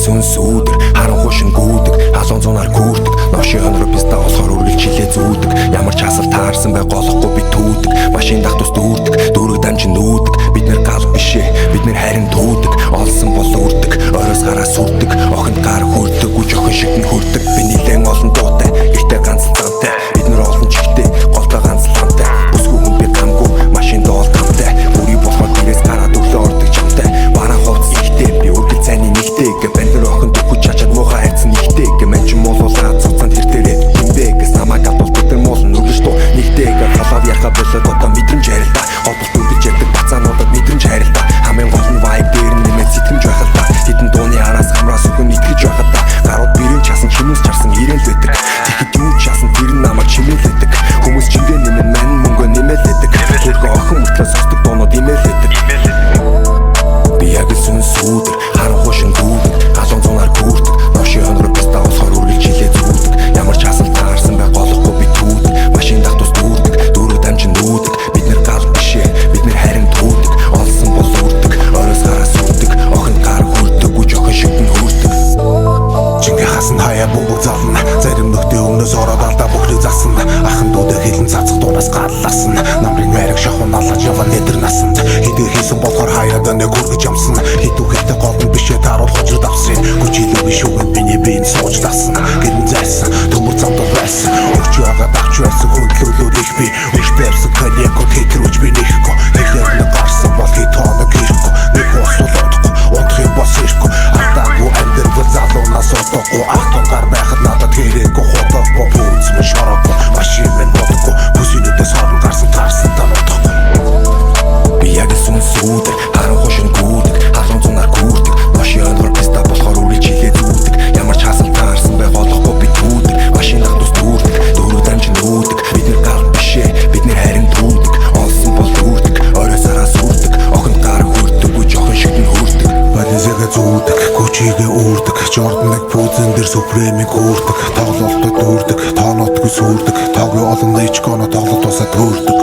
Л сүнс үүдэр, харанхуй шингүүдэг, халуун зунаар гүрдэг. Ноши хонор писта болохоор үргэлж хилээ зүүдэг. Ямар ч хасал таарсан бай, голохгүй би түүдэг. Машин дах тус дүүрдэг, дүүрэг дамжин нүүдэг. Бид нэр гал бишээ, бид нэр харин түүдэг. Олсон бол үрдэг, оройс гараа сүрдэг. Охинд гар хүрдэг, үж охин шигтэн хүрдэг. Би нилээн олон дуутай, гэртээ ганц замтай. Бид нэр олон чигтэй, голтой ганц ламтай. Бүсгүй хүн би гамгүй, машин доол тамтай. Бүрий болохоор дээрээс гараад өглөө ордог чамтай. Бараа хувцас ихтэй, би үргэл цайны нэгтэй. Гэ бандэр охин дөхөж чачаад муухай хайцсан нэгтэй. Гэ мэн ч муулуулаад цуцаанд тэр дээрээ хинбэ. Гэс намайг алдвал бид нар муулна үргэлж дуу нэгтэй. Гэ толов яха болоод одоо мэдрэмж харил та. Холболт үргэлж ярьдаг бацаануудад мэдрэмж харил та. Хамгийн гол нь vibe дээр нь нэмээд сэтгэмж байх л та. Хэдэн дууны араас хамраас өхөн итгэж байхад та. Гарууд бэрэн часан, чимээс чарсан ирээл байдаг. Тэгэхэд юу ч часан, тэр нь намайг чимээлэдэг. Хүмүүс чимгээ нэмэн мань мөнгө нэмэлэдэг. Хөргөө охин мөртлөө сонсдог дуунууд имээлэдэг. Би яг л сүнс үүдэр, харанхуй шингүүдэг, халуун зунаар гүрдэг. Ноши хонор писта болохоор үргэлж хилээ зүүдэг. Ямар ч хасал таарсан бай, голохгүй би түүдэг. Машин дах тус дүүрдэг, дүүрэг дамжин нүүдэг. Бид нэр гал бишээ, бид нэр харин түүдэг. Олсон бол үрдэг, оройс гараа сүрдэг. Охинд гар хүрдэг, үж охин шигтэн хүрдэг. Чингээ хасан хаяа бөмбөг зална. Зарим нөхдийн өмнөөс ороод алдаа бүхнийг засна. Ахан дүүдээ хилэн цацах дуунаас галлаасан. Намрын найраг шахуу налаж яваа нэтэр насанд. Хидээ хийсэн болохоор хаяад нэг хүргэж амсан. Хитүү хитэ гол нь бишээ тааруул хожрод авсан. Хүч илүүгийн шүгэнд миний биеийн сууж дасан. Гэрэн зайсан төмөр замд бол байсан. Өгч байгаа давч байсан, хүндлүүлүүд их би. Өш барьсан коньякод хэтрүүж би нэхгүй. Хэлээр нэг гарсан бол хэд хоног ирэхгүй. Нэг усул удахгүй, унтах юм бас ирэхгүй. Алдаагүй амьдрал залуунаас удахгүй. Ах тунгаар байхад надад хэрэггүй худахгүй. Пүүз минь шороогүй, машин минь бодохгүй. Бүсийнүүдээс хорон гарсан таарсан та удахгүй. Би яг л сүнс үүдэр, харанхуй шингүүдэг, халуун зунаар гүрдэг. Ноши хонор писта болохоор үргэлж хилээ зүүдэг. Ямар ч хасал таарсан бай, голохгүй би түүдэг. Машин дах тус дүүрдэг, дүүрэг дамжин нүүдэг. Бид нэр гал бишээ, бид нэр харин түүдэг. Олсон бол үрдэг, оройс гараа сүрдэг. Охинд гар хүрдэг, үж охин шигтэн хүрдэг. Бализага зүүдэг, Гучигээ үүрдэг. Jordan-ыг пүүзэн дээр Supreme-ийг үүрдэг. Тоглолтод үүрдэг, тоонотгүй сүрдэг. Тоогүй олон нэчконо тоглолт тусаад төөрдөг.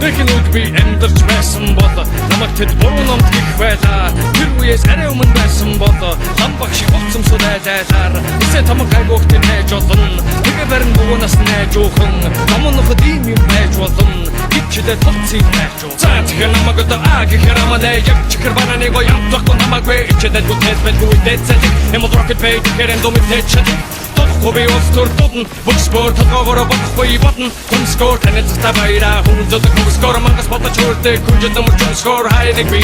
Тэхэн үед би амьдарч байсан бол намайг тэд буруу номд гих байлаа. Тэр үеэс арай өмнө байсан бол ламбаг шиг болцомсод айлайлаар. Нисээ томог гайгүйх тэр хайж олно. Тэгээ барин бугуунаас найжуухан. Номноход ийм юм байж болно. Гिचлээ толцсон юм байж. За, тэгэхээр намайг одоо а гэхээр аманаа яг чихэр бананыг ямтлахгүй намайг вэ. Ичэдэлгүй тест байлгүй дэцэлэг. Юм рокет бэй тэгэхээр эндомит тэчэлэг. Тодохгүй би улс төр дудна. Бүксбөр толгоогоор бодохгүй бодно. Хүмскөр танилцахта баяраа. Хүн зөдөг хүмскөр мангас бодож хөрдөг. Күнжид өмөрч хүмскөр хайныг би.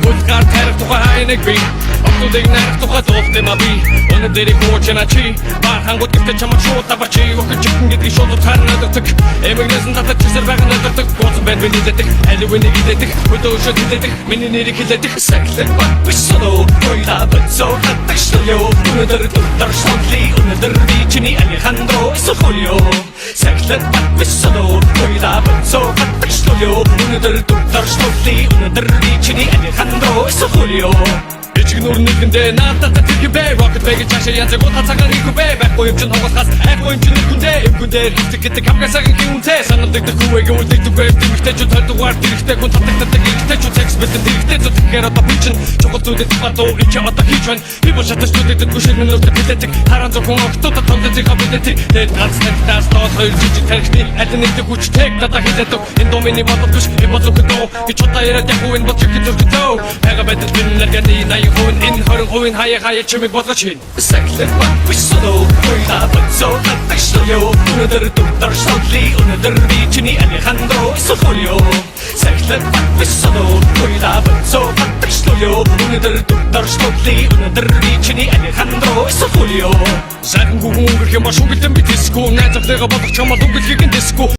Хүлгаар тарих тухай хайныг би. Октодыг найрах тухай дуулт юм а би. Өнөөдрийг хуучна чи. Бархангууд гэртээ чамайг шууд авачи. Охин чихэн гэдгийг шууд утгаар нь ойлгодог. Эмэгнээс нь татаж чисэр байгаа нь ойлгодог. Гооцон байна би нийлэдэг. Аль үнийг хилэдэг. Хөдөө өшөө хилэдэг. Миний нэрийг хилэдэг. Сахилаг бат бисоо. Хоёлаа бацоо хатагшлаа. Өнөөдөр дүр шоглий. Өнөөдөр би чиний Алехандро эсвэл Хулио. Сахилаг бат бисоо. Хоёлаа бацоо хатагшлаа. Өнөөдөр дүр шоглий. Өнөөдөр би чиний Алехандро эсвэл Хулио. Ичиг нүр нийгэндээ надад тэр бэ. Rocket бэг чаашаа янз бүр цагаан их бэ. Байхгүй юм чин хугалахаас айхгүй юм чин хүндээ. Эвгүн дээр хитэг гэдэг хамгаа цагаан хүнтэй санагддаг хүүэг үлддэг тэмэгтэй ч тойлдугаар тэрхтэй хүн татагддаг ихтэй ч секс бэлэн тэрхтэй зү. Тэгэхээр одоо би чин чухал зүйлд батуу энэ чи одоо хийж байна. Би бол шатаж зүтгэдэг ширмэн нүрт бэлэдэг харан зөвхөн октод томдцыг бэлэдэг. Тэгээд ганц тавтаас доод хоёр жижиг тархины аль нэгдэг хүчтэй надад хилэдэг. Энэ дуу миний бодол биш, энэ бол зөвхөн дуу гэж удаа яриад яг энэ бол чихэн зүрхтөө байгаа байдал би нарганы 80% энэ 20% хаяа хаяа чимэг болгож хийн. Сахилаг бат бисоо хоёлаа бацоо хатагшлаа. Өнөөдөр дүр шоглий. Өнөөдөр би чиний Алехандро эсвэл Хулио. Сахилаг бат бисоо хоёлаа бацоо хатагшлаа. Өнөөдөр дүр шоглий. Өнөөдөр би чиний Алехандро эсвэл Хулио. Сайхан хүүхэн өнгөрөх юм ба шүгэлтэн би диско. Найз охиныгоо бодох чамаа дүгэлхийг диско.